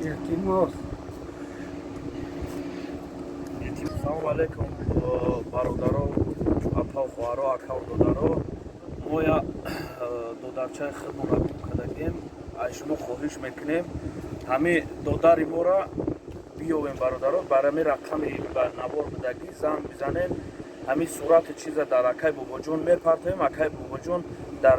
Илтимос. Салому алейкум, бародаро, апау, хоҳаро, акау, додаро. Мо я додарчаи худмонро гум кардагем. Аз шумо хоҳиш мекунем, ҳами додари моро биёвем. Бародаро, бар ҳами рақами ба навор будагӣ занг бизанем. Ҳамин сурати чиза дар акай Бобоҷон мепартоем. Акай Бобоҷон, дар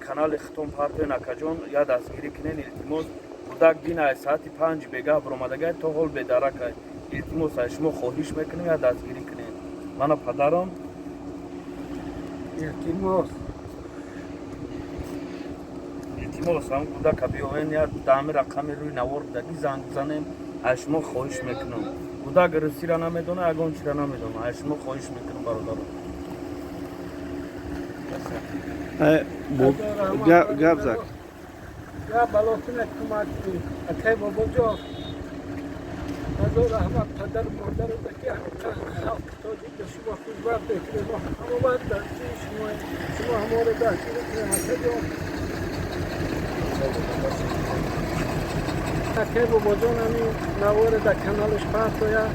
канали хитон партоен. Акаҷон, я дастгирӣ кунен, илтимос. Кӯдак дина аз соати 5 бегаҳ биромадагай, то ҳол бедаракай. Илтимос, аз шумо хоҳиш мекунем, я дастгирӣ кунем. Мана падарам. Илтимос. Илтимос, ҳам кӯдака биёвен. Я даҳами рақами рӯи навор будагӣ занг бизанем. Аз шумо хоҳиш мекунам. Кӯдак русира намедона, ягон чира намедона. Аз шумо хоҳиш мекунам, бародаро. Гап зак. Я балотина кӯмак кунед, акай Бобоҷон. Ҳазор раҳмат падару модару ки халқи тоҷик ба шумо хизмат мекунем. Мо ҳамавақт дастгири шумо, шумо ҳаморо дастгирӣ кунем, акаҷон. Акай Бобоҷон, ҳамин навори дар каналаш партоя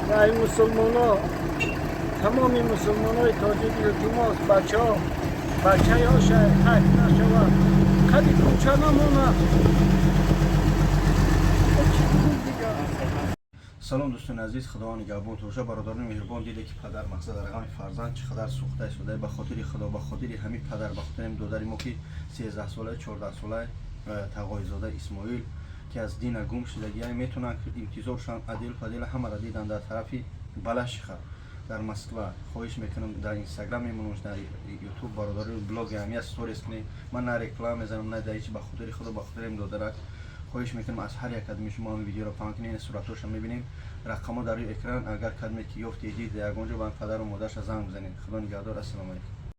ва ай мусулмоно, тамоми мусулмонои тоҷик, илтимос, бачаҳо, бачаёша тарк нашавад, қади кӯча намонад. Чӣ бигӯм дигар? Салом, дӯстони азиз, Худованд нигаҳбонтон боша. Бародарони меҳрубон, диде ки падар мақсад дар ғами фарзанд чӣ қадар сӯхта истода. Ба хотири Худо, ба хотири ҳамин падар, ба хотири ҳамин додари мо, ки 13 сола, 14 сола, Тағоизода Исмоил, ки аз дина гум шудагия, метавонанд интизор шаванд. Адил фадила ҳамаро дидан дар тарафи Балашиха, дар Москва. Хоҳиш мекунам, дар Инстаграм мемонам, дар Ютуб, бародари блоги ҳамия сторис кунед. Ман на реклама мезанам, на дар ҳеч. Ба хотири Худо, ба хотири ҳамин додарак хоҳиш мекунам аз ҳар як кадми шумо ҳамин видеоро паҳн кунед. Суратҳоша мебинем, рақамҳо дар рӯи экран. Агар кадме ки ёфти, дид ягон ҷо, ба падару модарша занг бизанед. Худо нигаҳдор, ассалому алайкум.